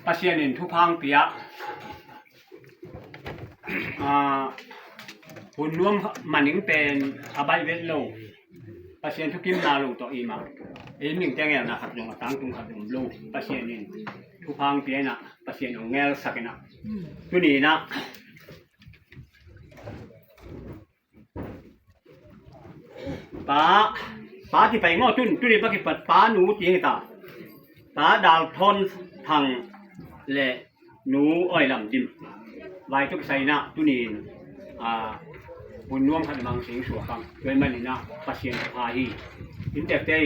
ປະຊຽນເຫັນທຸພັງເປຍ ອາ ບຸນນວມມານິງເປັນອາໄບເວັດໂລ ປະຊຽນທຸກິມນາໂລໂຕອີມາ ເອມິງແຕງແອວນາຂັດຍົງອາຕັງຕຸງຂັດຍົງໂລ ປະຊຽນເຫັນທຸພັງເປຍນະ ປະຊຽນອົງແງວສັກນະ ຕຸນີນະ ປາ ປາທີ່ໄປງໍ້ຕຸນ ຕຸນີປາກິດປັດ ປາໜູຕີງຕາ ປາດາວທອນທັງ ແລະ ໜູອ້ອຍລຳດິມ ວາຍຕົກໃສ່ນະ ຕຸນີ ອາ ບຸນນວມຂັດມັງສິງສວກຳ ດ້ວຍມັນນີ້ນະ ປະຊຽນພາຮີ ອິນແຕກແຕ່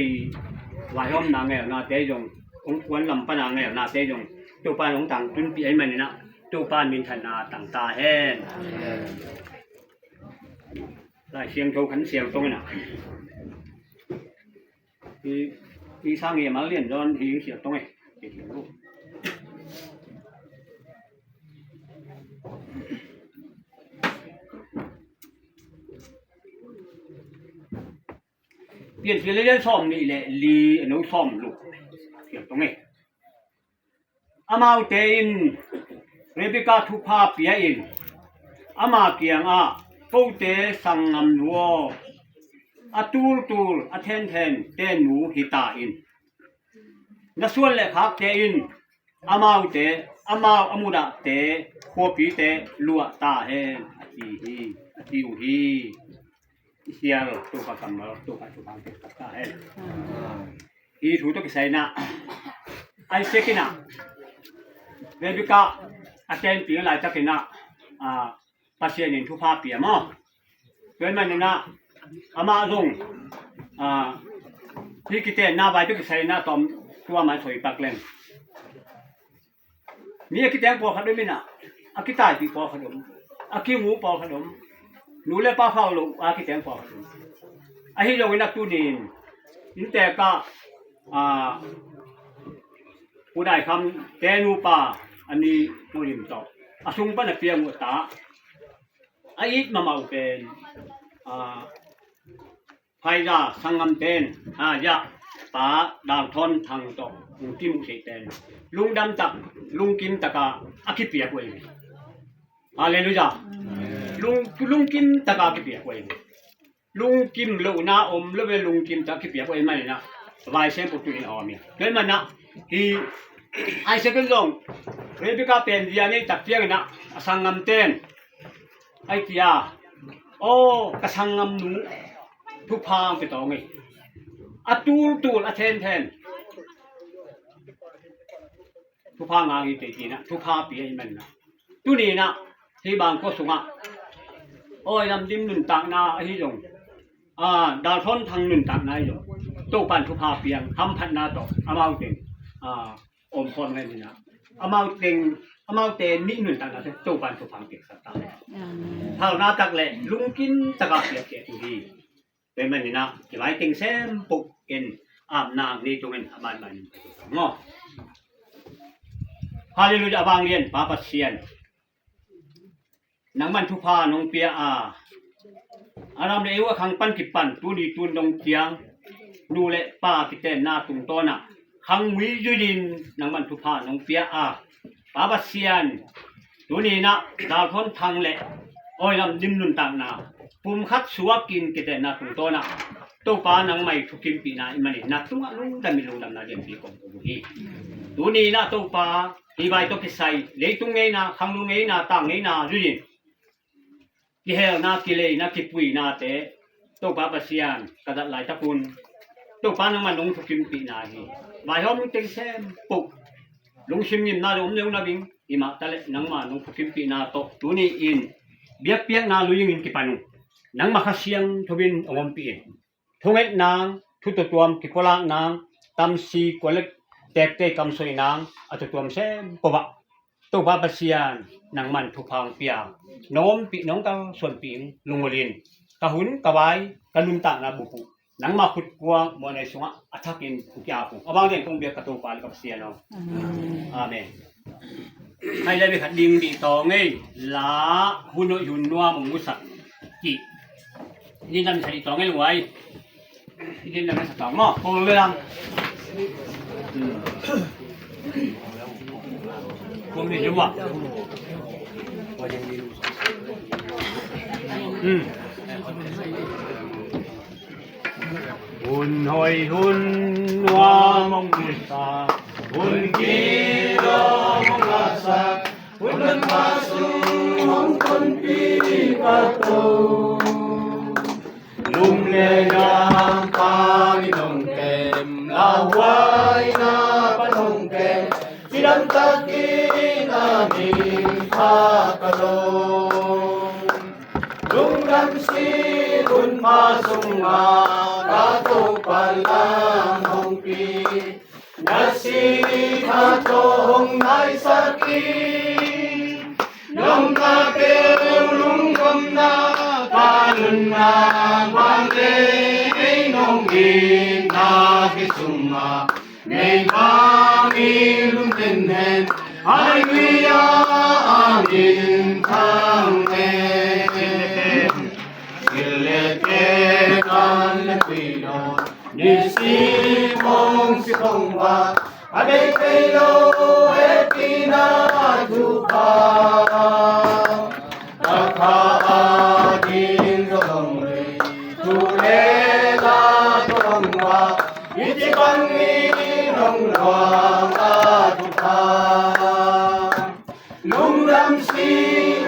ວາຍຫ້ອມນາແງວນາແຕ່ຍົງ ອົງຄວນລຳປະນາແງວນາແຕ່ຍົງ ໂຕປານອົງຕັງຕຸນປີໄອມັນນີ້ນະ ໂຕປານມິນທະນາຕັງຕາແຮນ ລາຍສຽງໂທຂັນສຽງຕົງນະ ອີ ອີສາງເອມາລຽນດອນຮີສຽງຕົງເອ ປຽນທີ່ລະລຽນຊອມນີ້ແຫຼະ ລີອະນຸຊອມລູກ ສຽງຕົງເອ ອາມາວເຕອິນ ເຣເບກາທຸພາເປຍອິນ ອາມາກຽງອາ ໂປເຕສັງງຳນົວ ອາຕູລຕູລ ອາແທນແທນ ເຕນູຫິຕາອິນ ນະຊວນແລະຄາກເຕອິນ ອາມາວເຕ ອາມາວອະມຸດາເຕ ຄົວປີເຕ ລຸອະຕາແຮນ ອາຕີຮີ ອາຕີອຸຮີ ອິສຣາເອລ ໂຕກະກຳມະ ໂຕກະສຸພັງເຕ ກະຕາແຮນ ອີທູໂຕກິໄຊນະ ໄອເຊກິນະ ເຣເບກາ ອາແຕນປີງລາຍຕະກິນະ ອາ ປາເຊນິນທຸພາເປຍມອ ເປັນມານະ ອາມາລົງ ອາ ພີກິເຕນນາວາຍໂຕກິໄຊນະ ຕອມຕົວມາໂສຍປັກແລງ ມີອາກິແຕງປໍຂະດົມມິນະ ອາກິຕາຍປີປໍຂະດົມ ອາກິໝູປໍຂະດົມ ໜູແລະປາເຝົ້າໂລ ອາກິແຕງປໍຂະດົມ ອາຫິໂລວິນະຕູນີນ ອິນແຕກະ ອາ ຜູ້ໄດ້ຄຳ ແຕນູປາ ອານີໂນລິມຕອກ ອາຊຸງປະນະເປຍງວະຕາ ອາອິດມະເມົາເປນ ອາ ໄພລາສັງງຳເຕນ ອາຍະ ປາດາວທອນທັງຕອກ ມຸງກິມເສແຕນ ລຸງດຳຕັກ ລຸງກິມຕະກາ ອາກິປຽກເວຍ ຮາເລລູຢາ ລຸງ ລຸງກິມຕະກາ ອາກິປຽກເວຍ ລຸງກິມໂລນາອົມ ລະເວລຸງກິມຕະກິປຽກເວຍ ມານະ ວາຍເຊປຸຕຸຍອອມເມ ເດີນມານະ ທີ່ໄອເຊກນລົງ ເຣເບກາເປັນຢານິຕັກຕຽງນະ ອາສັງງຳເຕນ ໄອເຕຍາ ໂອ ກະສັງງຳນູ ທຸພາງເປຕອງເອ ອາຕູລຕູລ ອາແທນແທນ ທຸພາງາງອີເຕຈີນະ ທຸພາປີໄອມັນນະ ຕຸນີນະ ທີ່ບາງໂກສຸງະ ໂອຍ ລຳດິມນຸນຕາກນາ ອາຫິຍົງ ອາ ດາວທອນທັງນຸນຕາກນາຍົງ ໂຕປານທຸພາປຽງ ຄຳພັດນາຕອກ ອາມາວເຕັງ ອາ ອົມພອນໄງນີ້ນະ ອາມາວເຕັງ ອາມາວເຕນິນຸນຕາກນາ ໂຕປານທຸພາປຽງສະຕາ ອາເມນ ເທົ່ານາຕັກແລະ ລຸງກິນຕະກາປຽກເກຕຸຮີ ເປັນແມ່ນນີ້ນະ ທີ່ໄວ້ເຕັງແຊມປຸກເອັນ ອາບນາງນີ້ຕົງເປັນອາບານບານເນາະ ຮາເລລູຢາ ອາບາງລຽນ ປາປະຊຽນ ນາງມັນທຸພາ ນ້ອງເປຍອາ ອາລຳເລວອາຄັງປັນກິບປັນ ຕູນດີຕູນດົງຈຽງ ນູແລະປາກິແຕນນາຕຸງໂຕນະ ຄັງຫວີຢູ່ດິນ ນາງມັນທຸພາ ນ້ອງເປຍອາ ປາບາຊຽນ ຕູນດີນະ ດາວທອນທັງແລະ ອ້ອຍລຳດິມນຸນຕາກນາ ປຸມຄັດສວກກິນກິແຕນນາຕຸງໂຕນະ ໂຕປານາງໄມທຸກິມປີນາ ອີມານີນາຕຸງອະລຸງດຳມິລຸງດຳນາດຽນປີກອມໂອບູຮີ ຕູນດີນະ ໂຕປາ ອີບາຍໂຕກິໄຊ ເລຕຸງເງຍນາ ຄັງລຸງເງຍນາ ຕາງເງຍນາ ຢູ່ດີ ກິແຮວນາ ກິເລນາ ກິປຸຍນາເຕ ໂຕປາປະຊຽນ ກະດັດຫຼາຍຕະກຸນ ໂຕປານາງມານົງທຸກິມປີນາຮີ ບາຍຮອມເຕັງແຊມປຸກ ລຸງຊິມຍິມນາລົມເນວນາບິງ ອີມາຕະເລນາງມານົງທຸກິມປີນາໂຕ ຕູນດີອິນ ບຽກປຽກນາລຸຍຍິງກິປານຸ ນາງມາຄາຊຽງ ໂທວິນອະງົມປີອິນ ທຸເວັດນາງ ທຸໂຕຕວມ ກິໂປລາກນາງ ຕຳຊີກວນເລັກ ແຕກເຕກຳຊ່ວຍນາງ ອະໂຕຕວມແຊມປະວະ ໂຕບາປະຊຽນ ນາງມັນທຸພາງປຽງ ນອມປີນ້ອງກາ ສ່ວນປີງ ລຸງໂມລິນ ກະຫຸນກະຫວາຍ ກະນຸນຕາກນາບຸປຸ ນາງມາຂຸດກວາງ ມວນໃນສຸງະ ອະທະກິນ ອຸກຍາກຸ ອະບາງເດນຄົງບຽກກະໂຕປານກັບເຊຍເນາະ ອາເມນ ອາເມນ. ໃຫ້ໄດ້ໄປຂັດດິງດີຕອງເອີຍ ລາ ຫຸນໂນຍຫຸນນົວ ມົງມຸສັກ ຈິ ນີ້ນຳໃສ່ຕອງເອີຍ ລວຍ Ini namanya setama, pembelang. Hmm. Pembelang semua. Hmm. ຮຸ່ນຫອຍຮຸ່ນວາມອງອຸດສາ ຮຸ່ນກີໂລມອງລາຊາ ຮຸ່ນເປັນພະສົງຂອງຄົນປີກາໂຕ ລຸມແລຍາມປານິນົງແກ້ມ ລາວວາຍນາປະນົງແກ້ມ ສີດຳຕາກີນານີພາກະໂລ ລຸງດຳສີບຸນພາສົງມາ ກາໂຕປາລາມອງປີ ຍາສີທາໂຕຫົງນາຍສາກີ ນົມນາເປວລຸງນົມນາ ກາລຸນນາບາງເລ ນົງອີນາເປຊຸມມາ ເມບາມີລຸງເຕັນແຮນ ຮາເລລູຢາ ອາເມນ ທັງແອນ ກິເລເກກັນເລປີໂນ ນິຊິມົງສິຄົງວາ ອາເມເຄໂລເອປີນາທູພາ ຕາຄາອາດິນໂລງເລ ທູເລລາໂຕລົງວາ ອິຈິບັງນີໂລງລວງອາທຸພາ ລຸງດຳສີ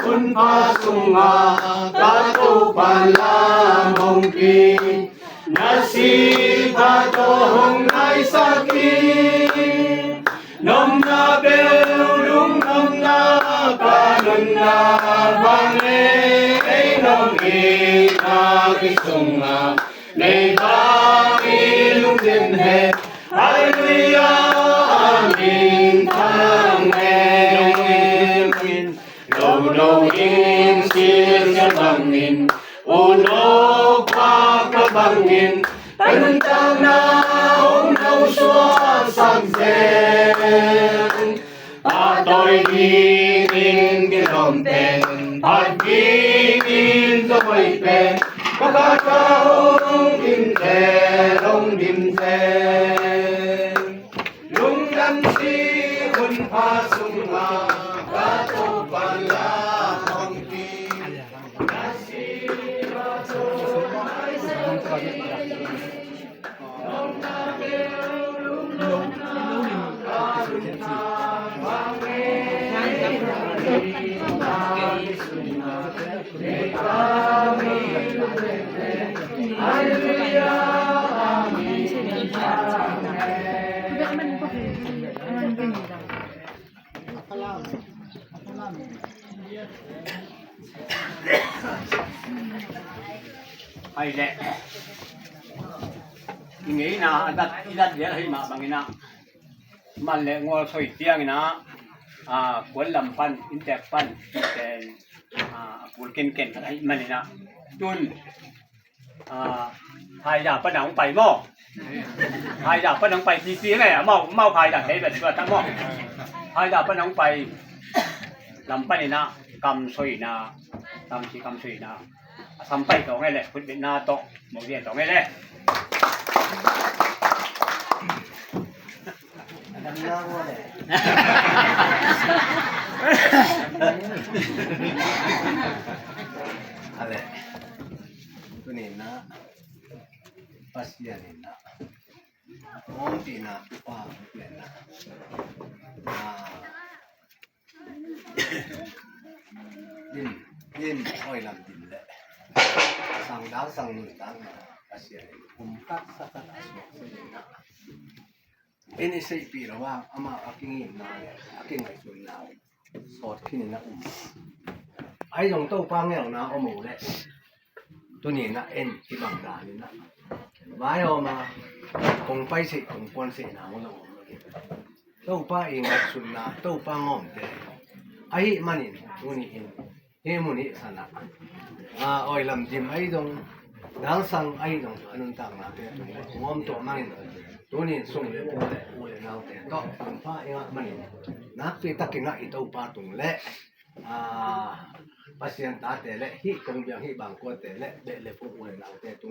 ບຸນພາສຸງມາ ກາໂຕປາລາມອງປີ ຍາສີພາໂຕຫົງນາຍສາກີ ນົມນາເບວລຸງນົມນາ ກາລຸນນາບາງເລ ເອຍນົມເອຍນາເກສຸງມາ ເມບາງເອຍລຸງເຕັນແຮ ຮາເລລູຢາ ອາເມນ ທັງແອນ ໂລໂນອິນ ຊິລຊະບັງອິນ ໂອໂນພາກະບັງອິນ ເປັນຕານາອົງເນົາສວາສັງເສນ ອາໂຕຍດີອິນກິລອມເປັນ ພັດດີອິນສະໄໝເປັນ ພະກາດກາອົງອິນແຈລົງດິນແຈ ລຸງດຳສີບຸນພາສຸງມາ ກາໂຕປາລາຮອງຕີໄປແຫຼະ ອີ່ນີ້ນະ ອັນດັດ ອີ່ດັດເດຍ ໃຫ້ມາບັງນີ້ນະ ມັນແຫຼະ ງົວຊອຍຕຽງນີ້ນະ ອ່າ ຄວນລຳປັນ ອິນແຕກປັນ ແຕ່ ອ່າ ອາກູດເກັນໆ ໃຫ້ມັນນີ້ນະ ຈຸນ ອ່າ ພາຍາປະໜັງໄປໝໍ້ ພາຍາປະໜັງໄປ ຕີຕີແມ່ເມົາ ເມົາພາຍາໄດ້ແບບວ່າຕະໝໍ້ ພາຍາປະໜັງໄປ ລຳປະນິນະ ກຳສອຍນາ ຕຳຊິກຳສອຍນາ ສຳໄປຕອງໄດ້ແຫຼະ ພຸດເວັນນາຕອງ ໝົກວຽນຕອງໄດ້ແຫຼະ. ດຳນາບໍ່ແຫຼະ ອັນແຫຼະ ໂຕນີ້ນະ ປາເຊຍນີ້ນະ ໂອມຕີນະ ປາເປຍນະ ອາ ດິນ ດິນ ອອຍລຳດິນແຫຼະ ສັງດາວ ສັງນຸນ ຕັງ ປາເຊຍນີ້ ກຸມກັດ ສະກັດ ອາສວກ ເສຍນະ ເອັນອີເສຍປີລະວ່າ ອາມາອາກິງນາ ອາກິງໄອຊຸນນາ ສອດຄິນນາອຸມ ໄອຢອງໂຕປາງແງວນາອະໂມແລະ ໂຕນີ້ນະ ເອັນທີ່ບັງດານີ້ນະ ວາຍອອກມາ ຄົງໄປເສ ຄົງກວນເສນາໂມນະໂອມ ໂຕປາເອງ ອາຊຸນນາ ໂຕປາງອມແຕ່ ອາຫິມະນິ ໂຕນີ້ເອັນ ເຮມຸນິສະນະ ອາ ອອຍລຳຈິມ ໄອດົງ ດາງສັງ ໄອດົງ ອະນຸນຕັງນາເປ ງອມໂຕມັງ ໂຕນີ້ສົ່ງເລໂປເລ ອູເລນາວເຕ ເກາະ ຄຳພາ ເອງມະນິ ນາກເປຕະກິນະ ອີໂຕປາຕຸງ ແລະ ອາ ປາຊຽນຕາເຕ ແລະ ຫິກົງບຽງ ຫິບາງກົວເຕ ແລະ ເບເລໂປ ອູເລນາວເຕ ຕຸງ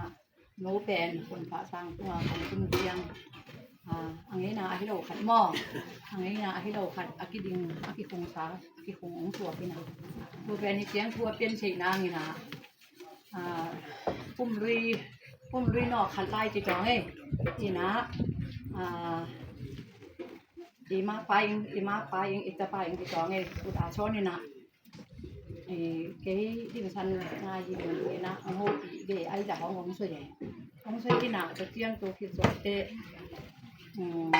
າ ໂນແປນຄົນພາສ້າງຕົວຂອງຄຸນຈຽງ ອາ ອັງເງນາອາຫິໂລຂັດໝໍ ອັງເງນາອາຫິໂລຂັດອາກິດິງ ອາກິຄົງສາ ອາກິຄົງອົງຕົວປີນາ ໂນແປນເຮັດຈຽງທົ່ວປ່ຽນໄຊນາງນີ້ນາ ອາ ປຸ້ມລຸຍ ປຸ້ມລຸຍນອກຂັດລາຍຈິຕອງເອ ອີນາ ອາ ອີມາປາຍ ອີມາປາຍ ອີຕາປາຍ ຈິຕອງເອ ອຸດອາຊອນນີ້ນາ ເອີ ເກຫິງຊັນງາຍຍິງເອນະ ໂອ້ໂຫ ປີເດ ໄອຈາກຂອງອົງເຊີຍ ອົງເຊີຍກິນາ ຕະຈຽງໂຕຄິດໂຕເຕ ອືມ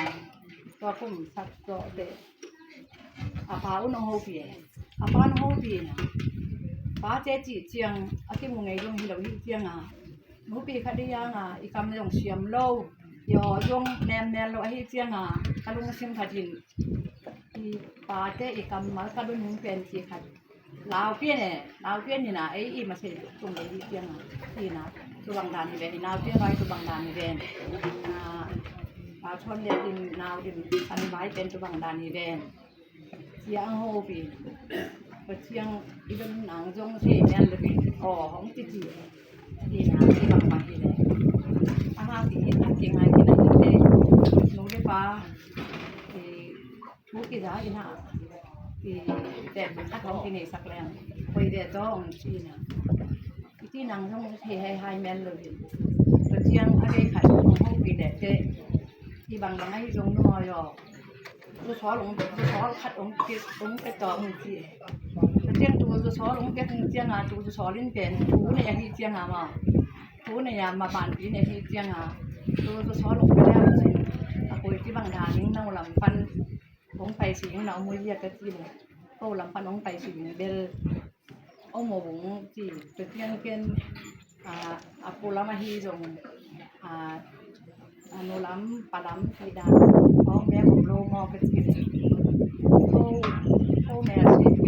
ຕົວກຸມສັດໂຕເຕ ອາປາອຸນໂອ້ໂຫ ປີ ອາປາອຸນໂອ້ໂຫ ປີນະ ປາເຈຈິຈຽງ ອາກິມຸງເງຍົງ ຫິໂລຫິຈຽງອາ ໂນປີຄະດີຍາງອາ ອີກຳຍົງຊຽມໂລ ຍໍຍົງແນມແມນໂລ ອາຫິຈຽງອາ ກະລຸງຊິມຂະຈິນ ອີປາເຕ ອີກຳມາລະກະດຸນເປັນຈີຂັດ ລາວປ່ຽນເອ ລາວປ່ຽນນີ້ນາ ເອ ອີມາເຊຕຸງເອ ອີຈຽງອີນາ ຕຸບັງດານອີເວນ ລາວປ່ຽນໄວ້ຕຸບັງດານອີເວນ ອາ ລາວຊົນເດດິນ ລາວດິນ ອັນໄວ້ເປັນຕຸບັງດານອີເວນ ຈຽງໂຮປີ ປະຈຽງອີເວນນາງຈົງເຊແມ່ນເດບິ ອໍ ຂອງຈິຈິ ອີນາ ອີບັງບັງອີເວນ ອາຫານທີ່ເຮັດ ເກັບຫາກິນ ເຮັດເດ ໜູເດປາ ເອ ທຸກກິຈາອີນາ ອີແຕ່ມັນກະທອງກິເນສັກແລ້ວ ໂອຍເດຕອງຊີນາ ອີທີ່ນາງຕ້ອງເທໃຫ້ໄຮແມ່ນເລີຍ ກະຈຽງອະເດໄຂຂອງເຮົາປີແດເຕ ທີ່ບັງບັງໃຫ້ລົງນໍຢອ ໂຕຊອລົງ ໂຕຊອຂັດອົງເກດອົງເກດຕອງຊີ ກະຈຽງໂຕຊອລົງເກດຈຽງອາ ໂຕຊອລິນເປັນ ໂຕໃນອະຫິຈຽງອາມາ ໂຕໃນຍາມມາບານປີໃນອະຫິຈຽງອາ ໂຕຊອລົງໄປແລ້ວ ອາໂກຍທີ່ບັງດານິງເນົາລຳປັນ ອົງໄປສິງເນາະ ມຸຍຽກະຈິນ ໂຕລຳປັນອົງໄປສິງເບລ ອົງໂມວົງຈີ ເປັນພຽງເປັນ ອາ ອາປຸລະມະຮີຊົງ ອາ ອາໂນລຳ ປາລຳ ທີດາ ອອກແບບໂລມໍກະຈິນ ໂຕ ໂຕແມ່ຊິເປ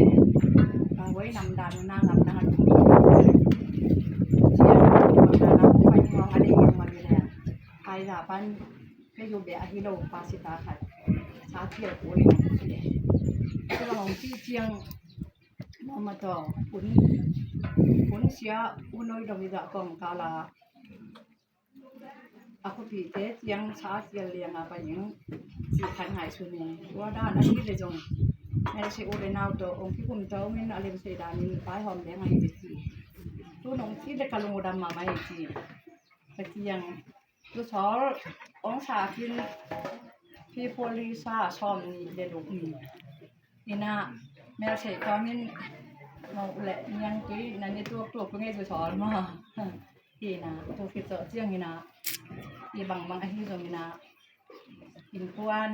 ອາ ໄວ້ນຳດານນາງອຳນາດ ຈຽງ ອານາໄປມອງອະດີຕມາວິແລ ໄປລາປັນ ເປຢູເບອະຫິໂລປາຊິຕາໄຄ ຊາທຽວໂອລິ ເຈລອງຈີຈຽງ ມອມະຕອ ຄຸນ ຄຸນເຊຍ ອຸໂນຍດອງວິດະກອງກາລາ ອາຄຸປີເຕຈຽງຊາທຽວລຽງອາປະຍິງ ຊີຄັນຫາຍຊູເນ ວາດານາທີເລຈົງ ແມເຊໂອເລນາວໂຕ ອົງພິຄຸມໂຕ ມິນອາເລມເຊດາມິນ ປາຍຫອມແດງໄອເບຈີ ຕູນົງທີ່ເລກະລົງດຳມາໄມຈີ ກະຈຽງ ໂຕຊອລ ອົງສາກິນ ພີໂພລີຊາຊອມນີເລລຸກນີ ອີນາ ແມວເສກອມິນ ເມົາແລະຍັງຕຸຍ ນັນນີ້ຕົວກຕົວກເງໂຕຊອລມາ ອີນາ ໂຕຄິດໂຕຈຽງອີນາ ອີບັງບັງອະຮີໂຕມີນາ ກິນຄວນ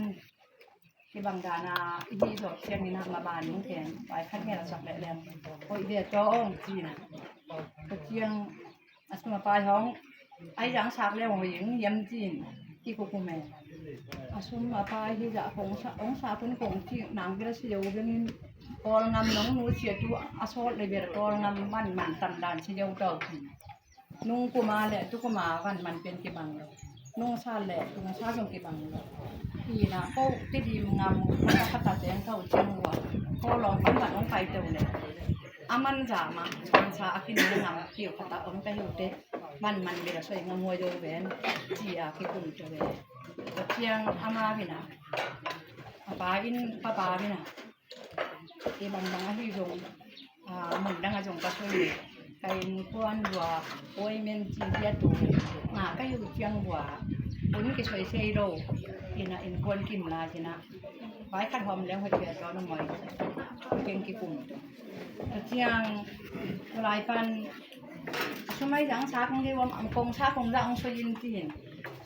ທີ່ບັງດານາ ອີ່ຮີໂຕຈຽງອີນາ ມາບານຍິງແຂງ ໄປຄັນແມ່ລະສັກແລະແລງ ໂອຍເດຕອງຈີນ ໂຕຈຽງ ອາຊຸມອາປາຍຫ້ອງ ໄອຢາງສາກແລ້ວຫົວຍິງ ຢ້ຽມຈີນ ທີ່ກຸກຸແມ ອາຊຸມອາປາຍທີ່ຈະຄົງສະ ອົງສາເພິ່ນຄົງທີ່ນາງວິລະຊະໂຍ ເວນິນ ກອລງຳນ້ອງໜູເຊຍຕູ ອາຊອດເລເບລ ກອລງຳບ້ານມັນຕັນດານຊະໂຍເຕົ້າ ນຸງກຸມາແລະຕຸກຸມາວັນມັນເປັນກິບັງ ນຸງຊາແລະຕຸງຊາຊົງກິບັງ ທີ່ນາໂປກຕິດີມງາມ ມັນຕະຂະຕາແຈງເຕົ້າຈຽງຫົວ khaw lawng pam ban awng pai teu le, a man za ma, man sa a kin na ngam piu kha ta awng ta hiu te, man man be la soi ngam hua yo ven, ti a ki kum teu le. Ka chiang a ma bi na, a pa in pa pa bi na, i bang bang a hi zong, a mun dang a zong ka soi, ka in kuan bua, oi men ti dia tu, nga ka hiu chiang bua, un ki soi sei lo, ina in kuan kim la ti na. Bai khat hom leng hoi pia to no moi. Keng ki kum. Chiang lai pan sumai jang sa kong di wam am kong sa kong za ong so yin tin.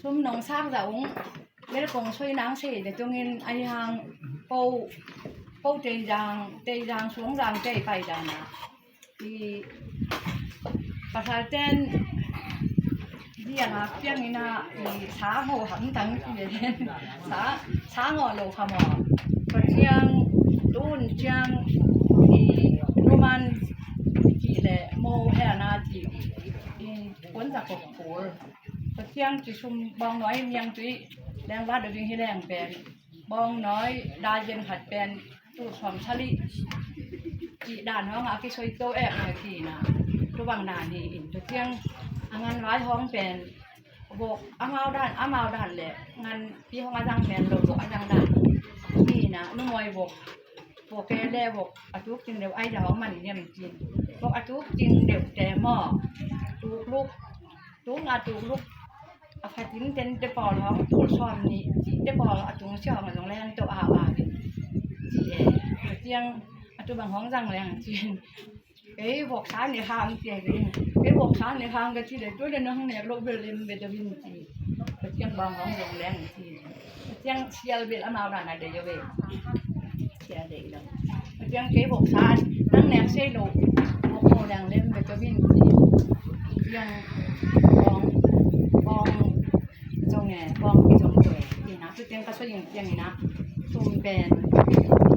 Sum nong sa za ong. Bel kong so yin ang se de tong in ai hang po po te jang te jang suang jang te pai jang na. I pasal ten dia la piang ina i sa ho ham tang ki le sa sa ngo lo kha mo. Ko chiang tun chiang i numan ki le mo he na ti i pon sa ko pol. Ko chiang ti sum bong noi miang tui leng wa de wing hi leng pen. Bong noi da yen khat pen tu som sali. Ti dan hong a ki soi to ek na ki na. Tu bang na ni in tu chiang a ngan wai hong pen. Bok a mau dan a mau dan le ngan pi hong a jang pen lo bok a jang dan. Ki na nu moi bok. Bok ke le bok a tuk jing deu ai da hong man niam jin. Bok a tuk jing deu te mo. Tuk luk. Tuk a tuk luk. A pha tin ten te pawl hong tul som ni ti te pawl a tung sia hong a jong leng to a a ni ti e. Chiang a tu bang hong jang leng chin. Kei bok sa ni hang ti e. Kei bok sa ni hang ka ti le tu le nang ne lo bel lem be da win ti. Chiang bang hong jong leng ti. Chiang sial bel a mau da na de yo be. Sia de lo. Chiang kei bok sa nang ne sei lo. Bok ko leng lem be da win ti. Chiang bong bong ເຈົ້າແມ່ ປ້ອງປີ ສອງ ເປີ ອີນະ ຄືແຕ່ງກະສວຍ ເກັ່ງ ອີນະ ຊຸມແບນ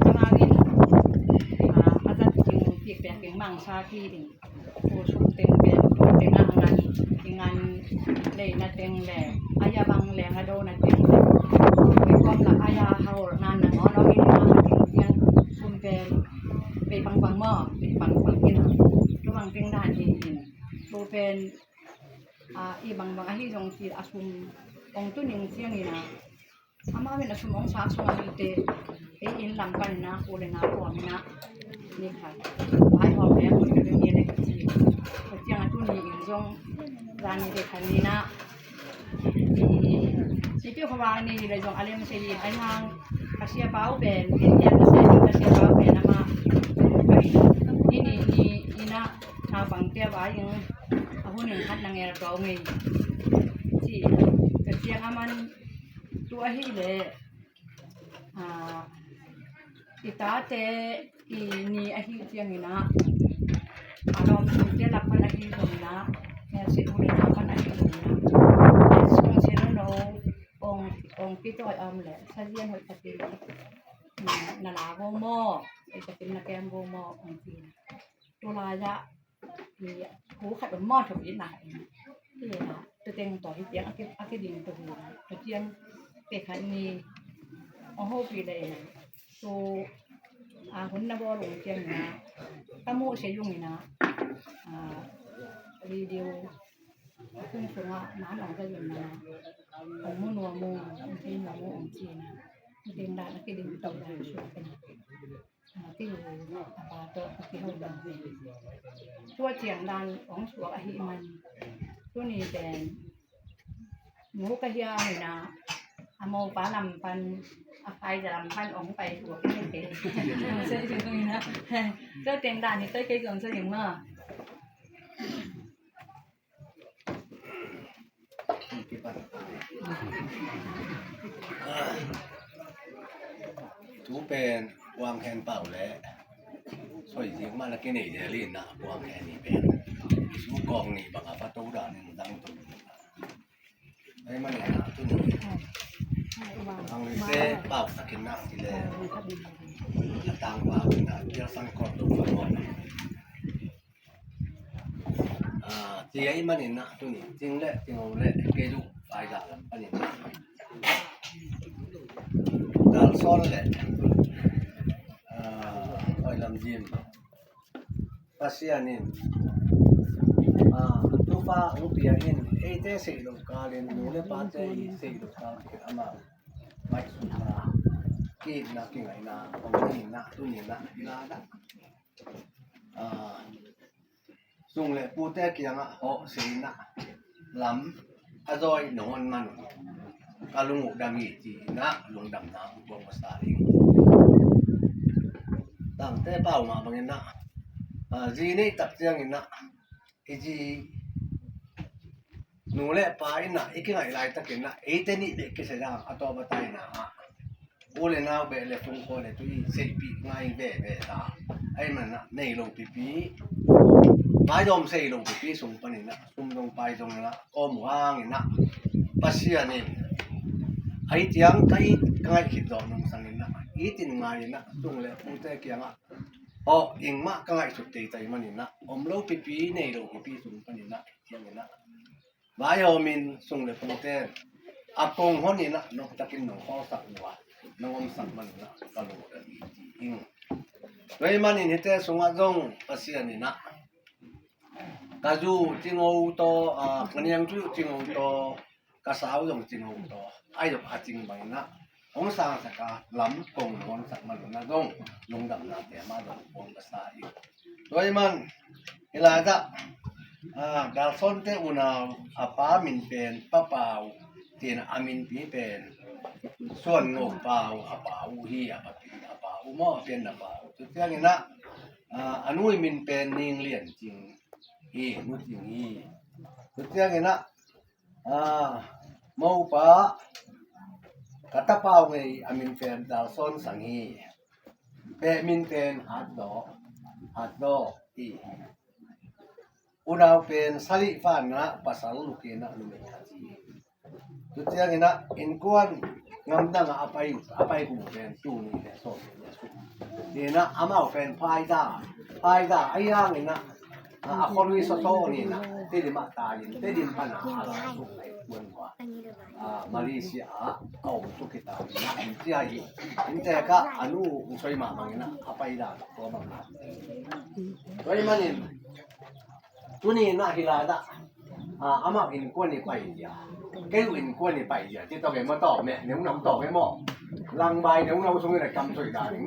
ຕະມາວິນ ອາ ອາຈານ ກິງ ປີກແປກ ເກັ່ງ ມັງ ຊາ ທີ ດິນ ໂອ ຊຸມເຕັງແບນ ໂຕເຕັງ ອາ ງານ ເຕັງ ງານ ເລ ນະ ເຕັງ ແລ ອາຍາ ບັງ ແລ ນະ ໂດ ນະ ເຕັງ ແລ ໄປຄວາມ ລະ ອາຍາ ເຮົາ ນານ ນະ ເນາະ ເນາະ ເຮັດ ມາ ເຕັງ ຕຽງ ຊຸມແບນ ໄປ ປັງ ປັງ ເມາະ ໄປ ປັງ ປັງ ອີນະ ລະຫວ່າງ ເຕັງ ດານ ເຮັດ ໂຕແບນ ອາ ອີບາງ ບາງອາທິດ ສອງອາທິດ ອາຊຸມ ອອງຕຸນິງ ຊຽງ ນີ້ນະ ອາມາເປັນອາຊຸມ ອອງຊາ ສອງອາທິດ ເຕ ເອ ອິນ ລຳ ກັນ ນະ ໂອ ເລ ນະ ພອມ ນະ ນີ້ ຄະ ອາຍ ຫອມ ແຮມ ເປັນ ເປັນ ເປັນ ເປັນ ຊຽງ ອາຕຸນິງ ອິນ ຈອງ ລານ ເດ ຄັນ ນີ້ ນະ ນີ້ ຊິ ເປີ ຄະ ວາ ນີ້ ລະ ຈອງ ອາເລັມ ເຊ ອາຍ ຫາງ ກະ ເຊ ປາວ ເປັນ ເປັນ ເປັນ ກະ ເຊ ກະ ເຊ ປາວ ເປັນ ອາມາ ນີ້ ນີ້ ນີ້ ນີ້ ນະ ນາ ຟັງ ເຕ ວາ ຍັງ ອາ ຫູ ໜຶ່ງ ຄັດ ນາງ ແອລ ເກົາ ໄງ ຊິ ກະ ຊຽງ ອາ ມັນ ຕຸ ອາ ຫິ ເລ ອາ ອີ ຕາ ເຕ ອີ ນີ ອາ ຫິ ຊຽງ ນີ້ ນະ ອາ ລອມ ເຕ ລັບ ພັນ ອາ ຫິ ຕົງ ນະ ແມ່ ຊິ ອຸ ເລ ນະ ພັນ ອາ ຫິ ຕົງ ນະ ແມ່ ຊົງ ເຊ ໂນ ໂນ ອອງ ອອງ ປີ ຕອຍ ອຳ ແລ ຊະ ລຽນ ຫົດ ປະຕິ ນະ ນາລາ ໂວ ມໍ ເອ ປະຕິມ ນະ ແກມ ໂວ ມໍ ອອງ ປີ ຕຸ ລາ ຍະ Iya, ku khat mo tho ina. Iya, tu teng to hi tiang aki aki ding to hu. Tu tiang pe khat ni. O ho pi le. Tu a hun na bo lung tiang na. Ka mo se yung ina. A video. Kung sunga na no ka yung na. Ang mo no mo, ang tin no mo ang tin. Tu teng da aki ding to da su. ອ່າ ທີ່ຢູ່ ອາ ປ່າເຕາະ ທີ່ເຮົາເບິ່ງ ທົ່ວທຽງລານ ອອງສວກ ອາ ຫິ ມັນ ໂຕນີ້ແມ່ນ ໝູກະເຮຍ ນະ ອາ ໝູປາລຳ ປັນ ອາ ໄຟຈະລຳ ປັນ ອອງໄປ ທົ່ວ ເປັນ ເປັນ ເຊີຍ ເຊີຍ ເຊີຍ ເນາະ ເຈົ້າແຕ່ງດ້ານ ເຮັດ ເຈົ້າເຄີຍ ເຈົ້າເຊີຍ ຫຍັງ ເນາະ. ຕູເປັນ ວາງແຜນເປົ່າ ແລະ ຊ່ວຍຊິມາລະກິເນເດລີນນະ ວາງແຜນນີ້ເປັນ ສູກອງນີ້ ບັງອາປະຕູດານນີ້ ມັນຕັ້ງຕົວ ໄດ້ມາແລ້ວນະ ຕົວນີ້ ທາງເລເຊ ປາວຕະກິນນະ ທີ່ແລ ກະຕ່າງວ່ານະ ເດລະສັງກອນ ຕົວ ອາ ເຈຍ ມານີ້ນະ ໂຕນີ້ ຈິງແລະ ຈິງເອົາແລະ ເກດຸ ປາຍດາ ປານີ້ນະ ດາລຊອນແລະ ອາ ລຳຍິນ ປາຊຽນນິນ ອາ ຕຸຟ້າອຸປຽນ ເອເຕເສໂລກາເລນ ໜູ ແລະ ປາເຕ ເສໂລກາເລນ ອາມາ ໄມສຸນາ ກີນາ ກິໄງນາ ຂອງນີ້ນະ ຕຸນີ້ນະ ກິລານະ ອາ ສຸງເລປູເຕກຽງອະ ເຫາະເສນະ ລຳ ອະຈອຍ ນອນມັນ ກະລຸງອຸດຳມີຈີນະ ລຸງດຳນາ ອຸບົງມາສາລິງ ຕັ້ງແຕ່ເປົ້າມາບັງເນນະ ອາ ຈີເນຕັກຈຽງເນນະ ອີຈີ ໜູແລະປາເນນະ ອີກິໄງລາຍຕະເກນນະ ເອເຕນິເບກິສະຍາ ອະໂຕບະຕາຍນາ ອະ ອູເລນາວເບເລຟຸງໂຄເລຕຸຍ ເສປີໄງເບເບຕາ ໄອມັນນະ ເນໂລປີປີ ມາຍອມເສໂລປີປີ ສຸງປະນິນະ ຊຸມດົງປາຍດົງນະ ໂອມຫາງນະ ປາຊຽນນິນ ໄອຕຽງໄກ ໄກຄິດດອນນົງສັງນະ ອີຕິນງາຍນະ ສຸງເລປູເຕກຽງອະ ໂອ ອິງມະກະໄງສຸດເຕໄຕມະນິນະ ອົມໂລປິປີ ເນໂລປິປີ ສຸງປະນິນະ ເຈຍນະ ວາຍໂອມິນ ສຸງເລໂປເຕນ ອາກົງໂຮນິນະ ນົກຕະກິນ ນົງຂໍສັກວາ ນົງອົມສັກມັນນະ ກະໂລດະອີຈີອິງ ໂດຍມະນິນ ເຮເຕ ສຸງອະຈົງ ປະເຊຍນິນະ ກະຈູຈິງໂອໂຕ ອາ ກະນຽງຈູຈິງໂອໂຕ ກະສາວຍົງຈິງໂອໂຕ ອາຍົກອາຈິງໄບນະ ອົງສາງສະກາ ລຳກົງໂຮນສັກມະລຸນນະດົງ ລຸງດຳນາແຕມາດົງ ປົງກະສາອີກ ໂດຍມັນ ເວລາດະ ອາ ດາວຊອນເຕອຸນາວ ອາປາມິນເປັນ ປະປາວ ຕີນອາມິນປີເປັນ ສ່ວນໂງປາວ ອາປາອຸຮີ ອາປາປີ ອາປາອຸມໍ ເປັນອາປາອຸ ຈຸດເທື່ອງນີ້ນະ ອາ ອານຸຍມິນເປັນ ນິງລຽນຈິງ ອີ ນຸຈິງ ອີ ຈຸດເທື່ອງນີ້ນະ ອາ ເມົາປາ ກະຕະປາວໄງ ອາມິນເປັນ ດາວຊອນສັງຮີ ເປມິນເປັນ ຫາດດໍ ຫາດດໍ ອີ ອຸນາວເປັນ ສະລິຟານນະ ປະສັນລຸເກນະ ລຸເມຄາຈີ ຕຸດເຈຍງນະ ອິນກວນ ງຳດັງ ອາໄປ ອາໄປກຸມເປັນ ຕູນີແລະ ໂຊເປນ ຍາສຸ ນີ້ນະ ອາມາວເປັນ ພາຍດາ ພາຍດາ ອາຍາງນີ້ນະ ອາ ອາຄອນວິສະໂຕນີ້ນະ ເຕດິມະຕາຍິນ ເຕດິມປະນາ ອາລາສຸໄລ ເມືອງວ່າ ອາ ມາເລເຊຍ ອາ ເອົາສຸກິຕາ ນະ ອິນເຈຍ ອິນເຕກະ ອານຸ ອຸຊອຍມາ ມັງນະ ອາໄປດາ ຕົວບັງນະ ໂດຍມານິນ ຕຸນີນະ ຮິລາດະ ອາ ອາມາວອິນກວນນີ້ໄປເດຍ ເກວອິນກວນນີ້ໄປເດຍ ຕິຕອກເອມາຕອບແມະ ເນວນຳຕອບເອມໍ ລັງບາຍ ເນວນຳ ສົງໄດ້ກຳຊ່ວຍດານິ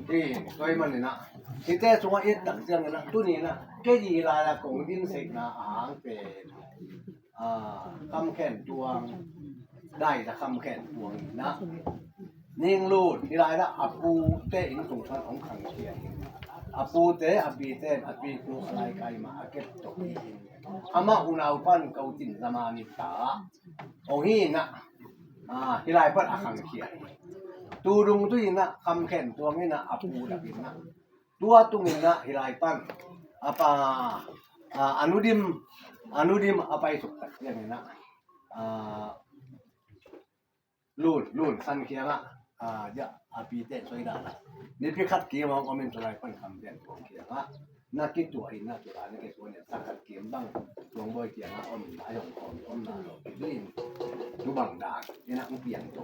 ທີ່ໂດຍມານິນະ ທີ່ແຕ່ສຸວາເອັດຕັງເຊງນະ ຕຸນີນະ ເກດີລາລະກົງດິນເສກນາອາຫາງເປ ອາ ຄຳແຂນຕວງ ໄດ້ຕະຄຳແຂນຕວງນະ ນິງລູດ ທີ່ລາຍລະອາປູເຕອິງສົງສານອອງຂັງເຂຍ ອາປູເຕ ອາປີເຕນ ອາປີກູ ອາລາຍໄກມາ ອາເກັບຕົກ ອາມະອຸນາວປັນ ເກົາຈິນສະມານິຕາ ໂອຮີນະ ອາ ທີ່ລາຍປັນອາຂັງເຂຍ ຕູດຸງຕຸຍນະ ຄຳແຂນຕວງນີ້ນະ ອາປູດາບິນນະ ຕົວຕຸງນີ້ນະ ທີ່ລາຍປັນ ອາປາ ອາ ອານຸດິມ ອານຸດິມ ອາໄປສຸກຕັກເຂຍນີ້ນະ ອາ ລຸນ ລຸນ ສັນເຂຍລະ ອາ ຢະ ອາປີເຕນ ຊ່ວຍດາລະ ນີ້ພິຄັດກີມອງ ອາມິນ ສະລາຍ ປັນຄຳແບນ ຂອງເຂຍລະ ນະກິຕົວ ອິນນະຕຸລາ ນະກິຕົວ ເນ ສະກັດ ເກມບັງ ລວງບອຍ ເຂຍລະ ອອມ ອາຍົງ ອອມ ອອມນາ ລອ ກິດລິນ ຈຸບັງດາ ເນ ນະ ອຸປຽງໂຕ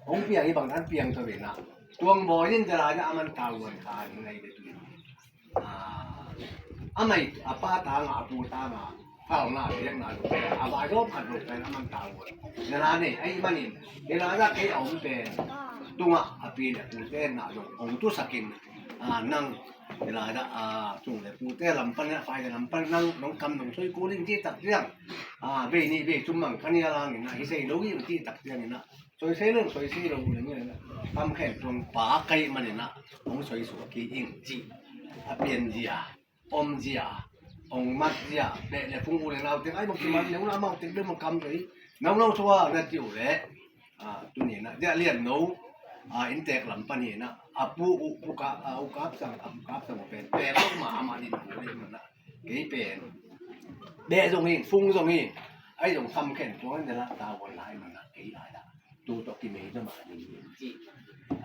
ອົງປຽງ ອີບັງທັນປຽງ ຕະເວນະ ຕວງບອຍ ນິນຈະລາ ນະ ອາມັນ ຕາວວນ ຄາ ໃນເດຕຸ ອາ ອາໄມ ອາປາຕາງ ອາປູຕາງ ອາພາວນາ ເວຍກນາ ອາວາຍໂດມ ອາໂດແປນ ອາມັນຕາວົນ ເວລານີ້ ໄອມານິນ ເວລາລະເກອອງເປນ ຕຸງອາ ອາປີເນ ປູເຕນນາ ອອງຕຸສະກິນ ອາ ນັງ ເວລາລະ ອາ ຕຸງເລ ປູເຕນ ລຳປັນເນ ຟາຍລຳປັນ ນັງ ນ້ອງກຳ ນ້ອງຊ່ວຍ ກູລິນ ຈີຕັກເລື່ອງ ອາ ເວນີ ເວຊຸມມັງ ຄະເນຍລາງ ນະ ຮິໄຊໂລ ຈີຕັກເລື່ອງ ນະ ຊ່ວຍເຊເລື່ອງ ຊ່ວຍເຊໂລ ເລື່ອງນີ້ນະ ຄຳແຂນ ຕົງປາໄກມານີ້ນະ ອອງຊ່ວຍສວຍ ກີອິງ ຈີ ອາປ່ຽນເຢຍ ອົມເຈຍ ອົງມັດເຈຍ ເບະເລຟຸງອູເລນາວເຕັງໄອບັກກິມັນເນວນາເມົາເຕັງເດີມະກຳເລີຍ ນາວນາວຊວານາຈິວເລ ອາ ຕຸນີນະ ເດຍລຽນໂນ ອາ ອິນແຕກລຳປານີນະ ອາປູອຸ ປຸກະ ອາອຸກາບສັງ ອາປຸກາບສັງເປັນ ແປອອກມາອາມາລິນໂກເລມັນນະ ເກເປນ ເບະຊົງອີ ຟຸງຊົງອີ ໄອຊົງຄຳແຂນໂຕນັ້ນນະ ຕາວອນລາຍມັນນະ ເກລາຍລະ ຕູໂຕະກິເມໂຕະມານິງຈິ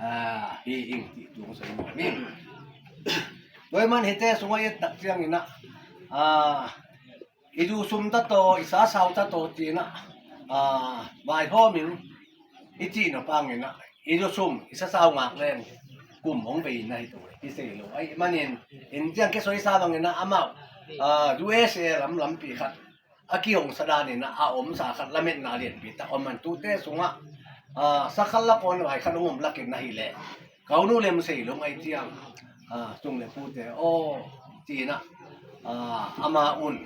ອາ ຮີອິງຈິ ຕູໂຕະໄຊໂມມິງ ໂດຍມັນເຮັດແຕ່ສວຍເອັດຕັກເຊງນີ້ນະ ອາ ອີດູຊຸມຕະໂຕ ອີສາຊາວຕະໂຕຈີນະ ອາ ວາຍໂຮມິງ ອີຈີນະປາງນີ້ນະ ອີດູຊຸມ ອີສາຊາວງາກແລງ kum hong vei na hi tu hi sei lo. Ai manin, in tiang ke soi sa bang na amau, a, U S A lam lampi khat a ki hong sa dan in a om sa khat lamet na lian pi tak om man tute sunga, a, sa khat la kon vai khat hong om lakin na hi le. Kau nu lem sei lo ai tiang, a, sung le pute o ti na, a, ama un.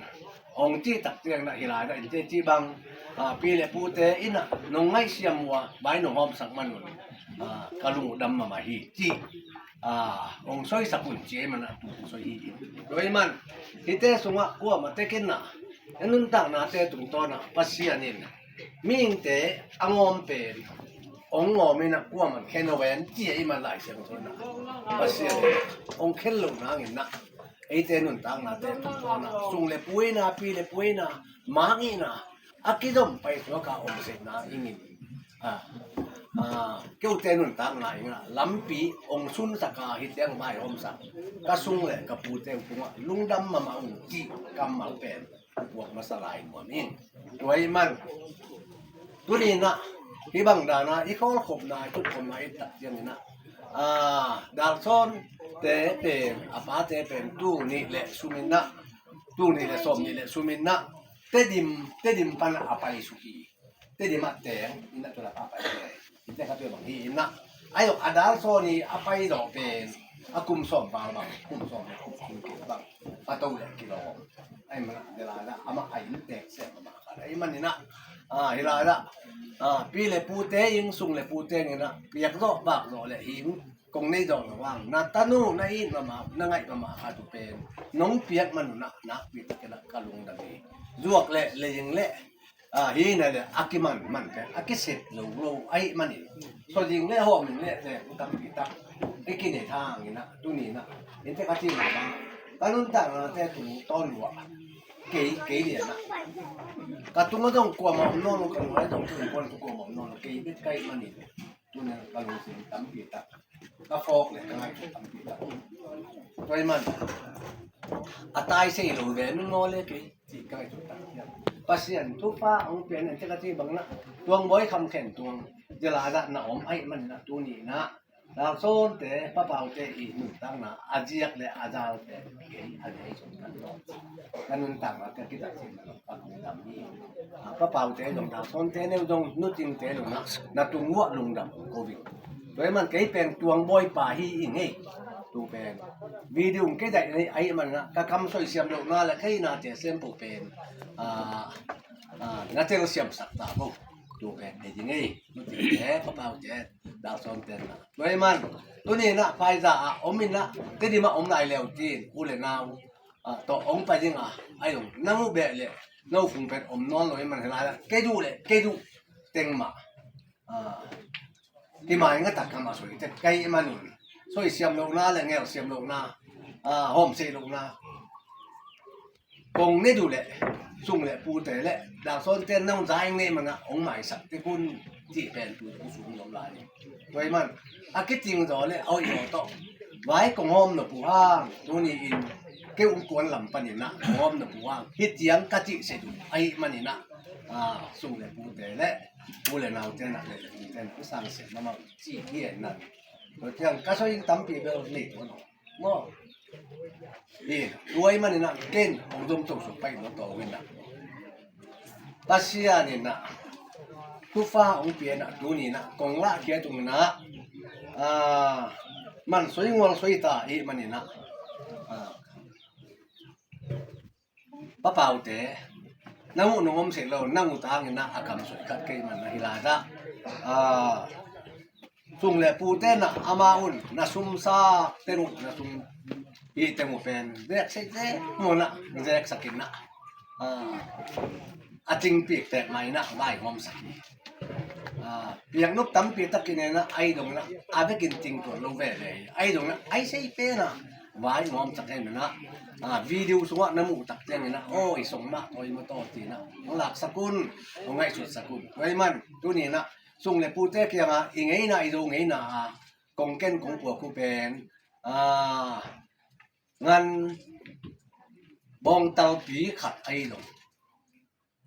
Hong ti tak tiang na hi lai da in te ti bang, a, pi le pute ina nong ngai siam wa bai nong hom sak manun, a, ka lung dam mama hi ti, a, hong soi sak un ti mana tu soi hi. Doi man, hi te sunga kua ma te ken na, e nun tak na te tung to na, Pasian in, ming te angom pen, hong ngom ina kua man khen wen ti i man lai siang to na, Pasian in, hong khen lo na ngin na. Eite nun tang na te tung to na, sung le pui na, pi le pui na, mang i na, a ki dom pai to ka om se na ingin. A, a, keu te nun tang na inga, lampi ong sun sa ka hi tiang mai om sa. Ka sung le ka pu te tung a, lung dam mama ung ki, kam ma pen, puak ma sa lai mo ning. Tuai man. Tuni na, hi bang dana, i khol khop na, i tut khop na, i tak tiang na. A, dal son te pen, a pa te pen, tu ni le sumina, tu ni le som ni le sumina, te dim, te dim pan a pai su i, te dim a teng, ina tu la pa pai te, ina ka tu bang hi ina, ai a dal son ni a pai do pen, a kum som bang bang, kum som kum kum bang, a to le ki lo, ai ma de la la, ama ai ni te se ma ka, ai man ina, a, hi la la, a, pi le pu te ing sung le pu te ina, piak do bak do le hing, kong nei dong wang, na tanu, na i mama, na ngai mama ka tu pen. Nong piak manu na, na pi ta ke na ka lung da bi. Zuak le, le jing le. A, hi na le, a ki man, man pe, a ki set lo, lo, ai mani. So jing le, ho min le, le, u tam pi ta. I ki ne thang ina, tu ni na. In te ka ti na. Ka nun ta na te tu ton wa. Kei, kei le na. Ka tu ma dong kua ma no, ka ma dong tu kon tu kua ma no, kei bit kai mani. Tuna ka lungsim tampi tak. Ka fok le ka ngai tampi tak. Tuai man. A tai sei lo ve nun no le ke. Ti kai tu tak. Pasian tu pa ong pian en te ka ti bang na. Tuang boi kham khen tuang. Jela da na om ai man na tu ni na. Dal son te, pa pau te i nun tang na. A jiak le a jal te. Ke a nei sun kan no. Ka nun tang na ka ki tak sin na. Pa pau te jong dal son te ne jong nu ting te jong na, na tung wa lung dam ko vi. Tuai man kei pen tuang boi pa hi i ngei. Tu pen. Video kei dai nei ai man na, ka kam soi siam lo na la kei na te sem pu pen. A, a, na te siam sak ta bo. Tu pen kei ngei. Nu ting te, pa pau te, dal son te na. Tuai man. Tu ni na, pai za a, om in na, te di ma om lai leo tin, u le nau. A, to ong pa jing a, ai ong, nang u be le, nau fung pen om non lo i man hela la, ke du le, ke du, teng ma. A, ti mai nga ta ka ma soi, te kai i man un. Soi siam lo na le, ngel siam lo na. A, hom se lo na. Kong ne du le, sung le, pu te le, da son te nang za ing ne ma nga, ong mai sak te kun, ti pen tu, ku sung lo lai. Tuai man, a ki ting zo le, au i to. Vai kong hom no pu hang, tu ni in, ke um kuan lam pa ni na, kong hom no pu hang. Hi tiang ka ti se du, ai ma ni na. A, sung le pu te le, pu le nau te na le, pu te na, sang se ma ma, ti hi na. Ko tiang ka so in tampi be ni to no. Mo. I, tuai man ni na, ken, ong dom to so pai mo to win na. Pasian ni na, tu fa ong pia na, tu ni na, kong la kia tu na, a, man soi ngol soi ta i man ni na, a, pa pau te, nang u nong om se lo, nang u tang ni na, a kam soi kat kei man na hi la da, a, Sung le pu te na ama un, na sum sa te nu, na sum i te mu pen, zek se te mu na, zek sa kin na. A, a ting pi te mai na, vai hom sa. A, piak nup tam pi ta kin na, ai dong na, a ve kin ting to lo ve ve, ai dong na, ai se pe na, vai hom sa ken na. A, video suwa na mu tak te na, o, i song ma, o, i mo to ti na. Lak sa kun, o ngai sut sa kun. Wai man, tu ni na, Sung le pu te kiang a, i ngeina, i zo ngeina a, kong ken kong pua ku pen, a, ngan bong tal pi khat ai lo.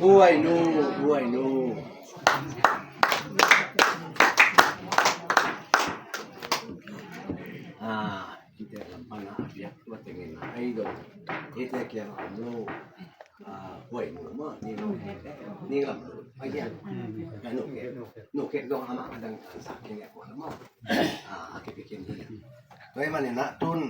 Buhay nu, buhay nu. ອ່າ ທີ່ແຕ່ລຳພັງອາເບຍກວ່າແຕ່ງງານໄອດອລ ເຮັດໃຫ້ແກ່ລຳໂລ ອາ ຫ້ວຍໜູມາ ນີ້ລຳ ນີ້ລຳໂລ ໄອເດຍ ອາ ໂນເກດ ໂນເກດ ດອງອາມາ ອາດັງ ສາເກນ ອາ ໂອລະມາ ອາ ອາເກເປເກນ ນີ້ ໂດຍມານີ້ນະ ຕຸນ